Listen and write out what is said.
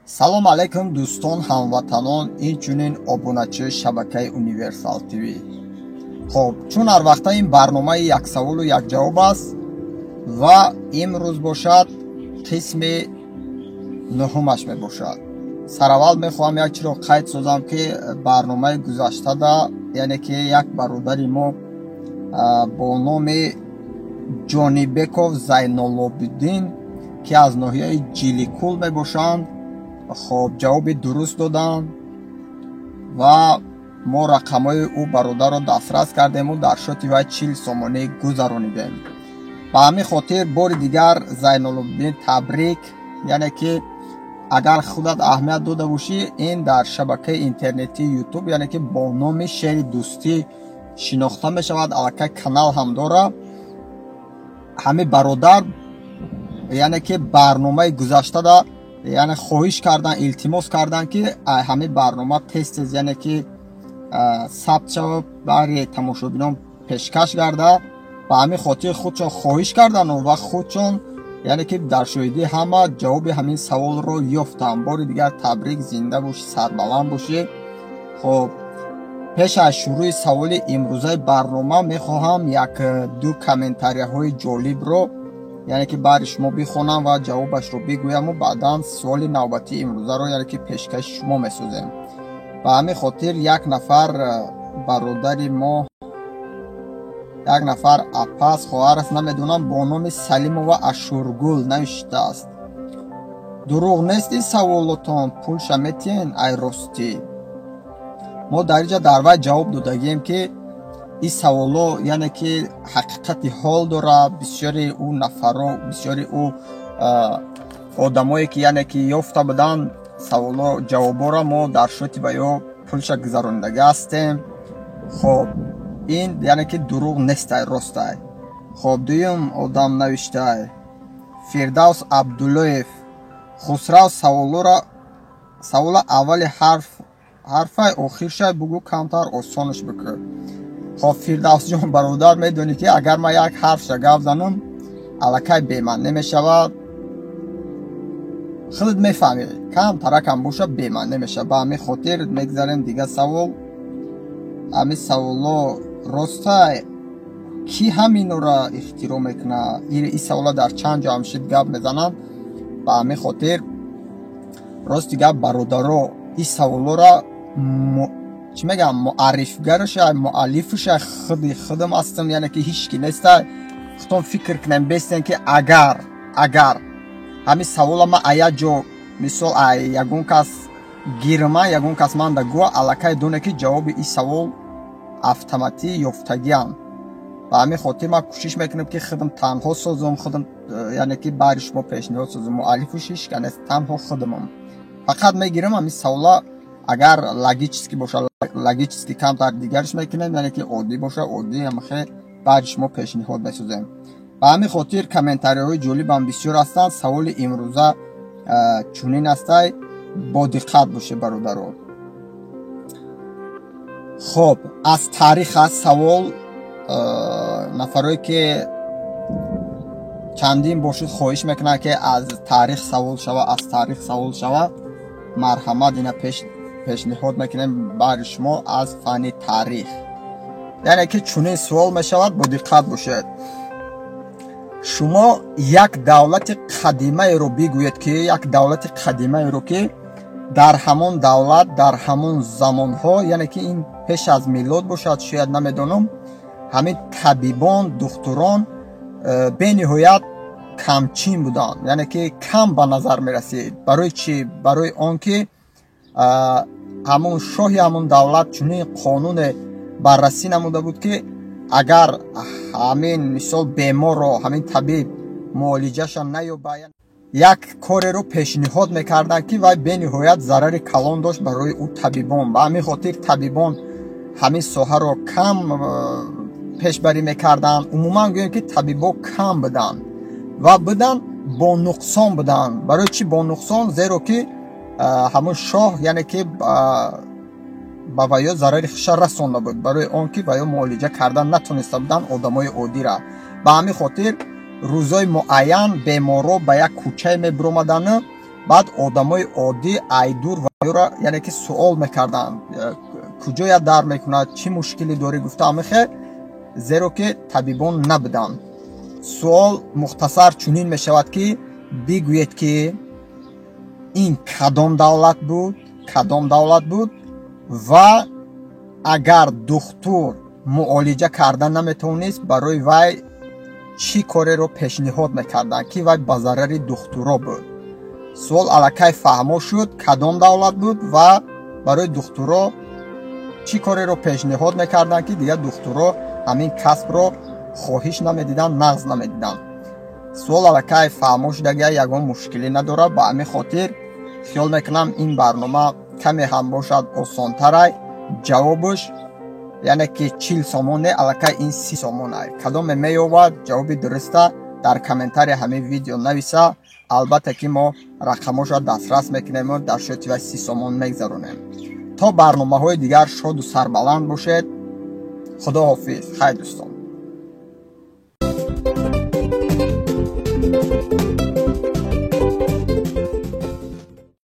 Салом алайкум, дӯстон, ҳамватанон, инчунин обуначиёи шабакаи Универсал ТВ. Хоб, чун ҳар вақта ин барномаи як саволу як ҷавоб аст ва имрӯз бошад қисми нуҳумаш мебошад. Сараввал мехоҳам як чиро қайд созам, ки барномаи гузаштада, яъне ки як бародари мо бо номи Ҷонибеков Зайнолобиддин, ки аз ноҳияи Ҷиликул мебошанд, хоб, ҷавоби дуруст доданд ва мо рақамҳои ӯ бародарро дастрас кардему дар шоти вай 40 сомонӣ гузаронидем. Ба ҳамин хотир бори дигар, Зайнолобиддин, табрик. Яъне ки агар худат аҳамият дода бошӣ, ин дар шабакаи интернетии Ютуб, яъне ки бо номи Шери Дӯстӣ шинохта мешавад, аллакай канал ҳам дорад ҳамин бародар. Яъне ки барномаи гузаштада, яъне хоҳиш кардан, илтимос кардан, ки ҳамин барнома тез тез, яъне ки сабт шава, баҳри тамошобинон пешкаш гарда. Ба ҳамин хотир худшон хоҳиш кардану ва худшон, яъне ки дар шоҳидии ҳама ҷавоби ҳамин саволро ёфтам. Бори дигар табрик, зинда бошӣ, сарбаланд бошӣ. Хоб, пеш аз шурӯи саволи имрӯзаи барнома мехоҳам як ду комментарияҳои ҷолибро, яъне ки баҳри шумо бихонам ва ҷавобашро бигӯяму баъдан суоли навбатии имрӯзаро, яъне ки пешкаши шумо месозем. Ба ҳамин хотир як нафар бародари мо, як нафар апас, хоҳар аст, намедонам, бо номи Салимова Ашургул навиштааст: «Дурӯғ нест ин саволотон? Пулша метиҳен?» Ай ростӣ, мо дар инҷа дар вай ҷавоб додагием, ки ин саволо, яъне ки ҳақиқати ҳол дорад. Бисёри ӯ нафаро, бисёри ӯ одамое ки, яъне ки ёфта буданд саволо, ҷавобҳоро мо дар шоти ба ё пулша гузаронидагӣ ҳастем. Хоб, ин, яъне ки дурӯғ нестай, ростай. Хоб, дуюм одам навиштай: Фирдавс Абдуллоев: «Хусрав, саволора, савола аввали ҳарф, ҳарфай охиршай бугӯ, камтар осонаш бикӯ». Хоб, Фирдавсҷон, бародар, медонӣ, ки агар ман як ҳарфша гап занам, аллакай бемаъне мешавад. Худат мефаҳмӣ, камтаракам боша, бемаъне мешавад. Ба ҳамин хотир мегзарем дигар савол. Ҳамин саволо ростай, кӣ ҳаминора ихтироъ мекунад? Ин савола дар чанд ҷо ҳамшид гап мезананд. Ба ҳамин хотир, рости гап, бародаро, ин саволора, чӣ мегӯям, муаррифгараша, муаллифаша худи худам ҳастам, яъне ки ҳеҷ ки нестай. Худтон фикр кунем, бестем, ки агар ҳамин савола ман а як ҷо, мисол, ягон кас гирма, ягон кас манда гӯя, аллакай доне, ки ҷавоби ин савол автоматӣ ёфтагиам. Ба ҳамин хотир ман кӯшиш мекунам, ки худам танҳо созам, худам, яъне ки баҳри шумо пешниҳод созам. Муаллифаш ҳеҷ ка нест, танҳо худамам. Фақат мегирам ҳамин савола, агар логически боша, логически камтар дигарш мекунем, яъне ки оддӣ боша, оддӣ ҳамахе баҳри шумо пешниҳод месозем. Ба ҳамин хотир комментариҳои ҷолибам бисёр ҳастанд. Саволи имрӯза чунин ҳастай, бодиққат бошед, бародаро. Хоб, аз таърих аст савол. Нафарое ки чандин бошид, хоҳиш мекунанд, ки аз таърих савол шава, аз таърих савол шава. Марҳамат, ина пешниҳод мекунем баҳри шумо аз фанни таърих. Яъне ки чунин суол мешавад, бодиққат бошед: шумо як давлати қадимаеро бигӯед, ки як давлати қадимаеро, ки дар ҳамон давлат, дар ҳамон замонҳо, яъне ки ин пеш аз милод бошад шояд, намедонам, ҳамин табибон, духтурон бениҳоят камчин буданд, яъне ки кам ба назар мерасид. Барои чӣ? Барои он ки ҳамон шоҳи ҳамон давлат чунин қонуне баррасӣ намуда буд, ки агар ҳамин, мисол, беморро ҳамин табиб муолиҷаша наёба, як кореро пешниҳод мекарданд, ки вай бениҳоят зарари калон дошт барои ӯ табибон. Ба ҳамин хотир табибон ҳамин соҳаро кам пешбарӣ мекарданд. Умуман гӯем, ки табибо кам буданд ва буданд, бо нуқсон буданд. Барои чӣ бо нуқсон? Зеро ки ҳамон шоҳ, яъне ки ба ваё зарари хиша расонда буд, барои он ки ваё муолиҷа кардан натониста буданд одамои оддира. Ба ҳамин хотир рӯзои муайян беморро ба як кӯчае мебиромадану Баъд одамои оддӣ айдур ваёра, яъне ки суол мекарданд, куҷоя дард мекунад, чӣ мушкиле дорӣ, гуфта ҳамихе, зеро ки табибон набуданд. Суол мухтасар чунин мешавад, ки бигӯед, ки ин кадом давлат буд, кадом давлат буд ва агар духтур муолиҷа карда наметавонист, барои вай чӣ кореро пешниҳод мекарданд, ки вай ба зарари духтуро буд. Суол аллакай фаҳмо шуд, кадом давлат буд ва барои духтуро чӣ кореро пешниҳод мекарданд, ки дигар духтуро ҳамин касбро хоҳиш намедиданд, нағз намедиданд. Суол аллакай фаҳмо шудага, ягон мушкилӣ надорад. Ба ҳамин хотир хиёл мекунам, ин барнома каме ҳам бошад, осонтарай ҷавобаш, яъне ки 40 сомон не, аллакай ин 30 сомонай. Кадоме меёбад ҷавоби дуруста, дар комментария ҳамин видео нависа. Албатта ки мо рақамошро дастрас мекунему дар шоти вай 30 сомон мегзаронем. То барномаҳои дигар шоду сарбаланд бошед. Худо ҳофиз, хайр, дӯстон.